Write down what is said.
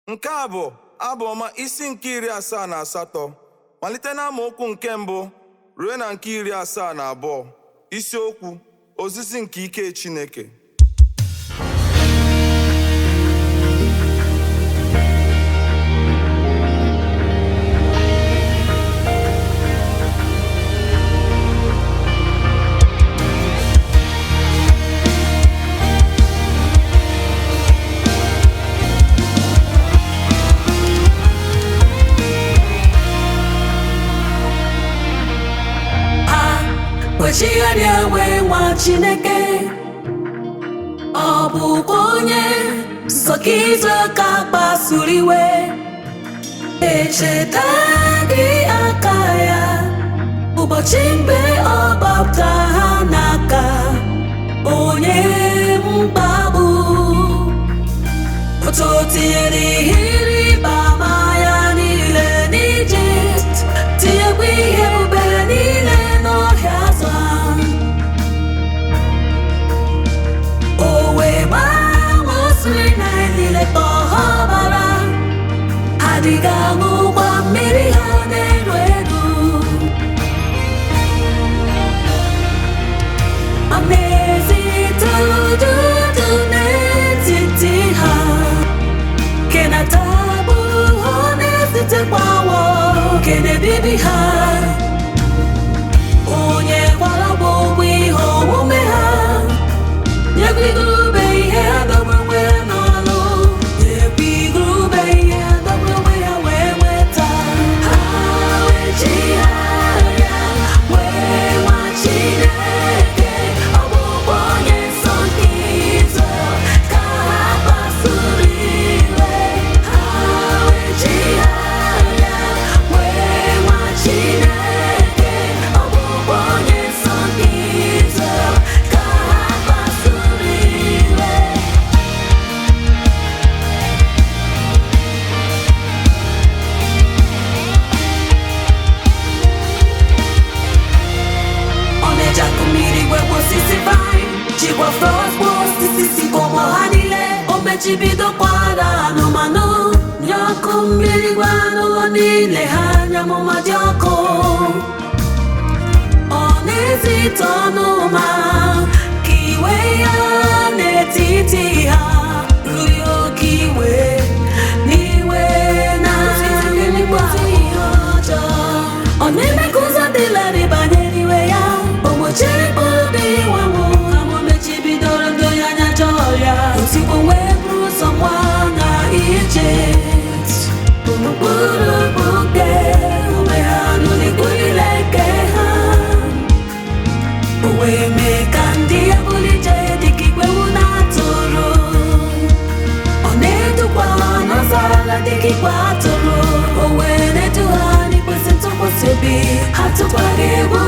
Nke a bụ Abụ Ọma isi nke 78, malite n'amaokwu nke mbụ ruo na nke 72. Isiokwu: Ozizi nke ike Chineke. Ha kwechigharịa wee nwa Chineke, ọ bụkwa onye nsọ ka Izrel ka kpasuru iwe. Echeta gị aka ya ụbọchị mgbe ọ gbapụtara ha n'aka onye mkpagbu, otu o tinyere ihe ịrịba ama ya niile n'Ijipt, tinyekwa ihe ebube niile n'ọhịa Zoan. O wee gbanwee osimiri Naịl niile ka ọ ghọọ ọbara, adịghị aṅụkwa mmiri ha na-eru eru. Ma na-ezite ududo n'etiti ha, nke na-atagbu ha, na-ezitekwa awọ nke na-ebibi ha. Onye gwara bụ ụgwọ ihe omume ha, nyekwa igurube ihe ha dọgburu onwe ha n'ọlụ, nyekwa igurube ihe ha dọgburu onwe ha wee nweta. Ha wee chigharịa wee nwa Chineke, ọ bụkwa onye nsọ nke Izrel ka ha kpasuru iwe. Ha wee chigharịa wee nwa Chineke, ọ bụkwa onye nsọ nke Izrel ka ha kpasuru iwe. Ọ na-eji akụ mmiri wepụ osisi vaịn, jikwa flọs kpụọ osisi sikomọ ha niile. O mechibidokwara anụmanụ nye ọkụ mmiri gwa anụlọ niile ha anya amụma dị ọkụ. Ọ na-ezite ọnụma ka iwe ya n'etiti ha rue oke iwe n'iwe na ihe ọjọọ. Ọ na-eme ka ụzọ dị larịị banyere iwe ya, o gbochiri mkpụrụ obi ịwanwụ ha, ma o mechibidoro ndị onye anya jọọ ya. Otikpo wee buru ụzọ nwa na Ijipt, ụkpụrụ nke ume ha n'ụlọikwu niile nke ha. O wee mee ka ndị ya buru ije dịka igwe ewu na atụrụ, ọ na-edukwa ha n'ọzara dịka igwe atụrụ. O wee na-edu ha n'ikwesị ntụkwasị obi, ha tụkwara egwu.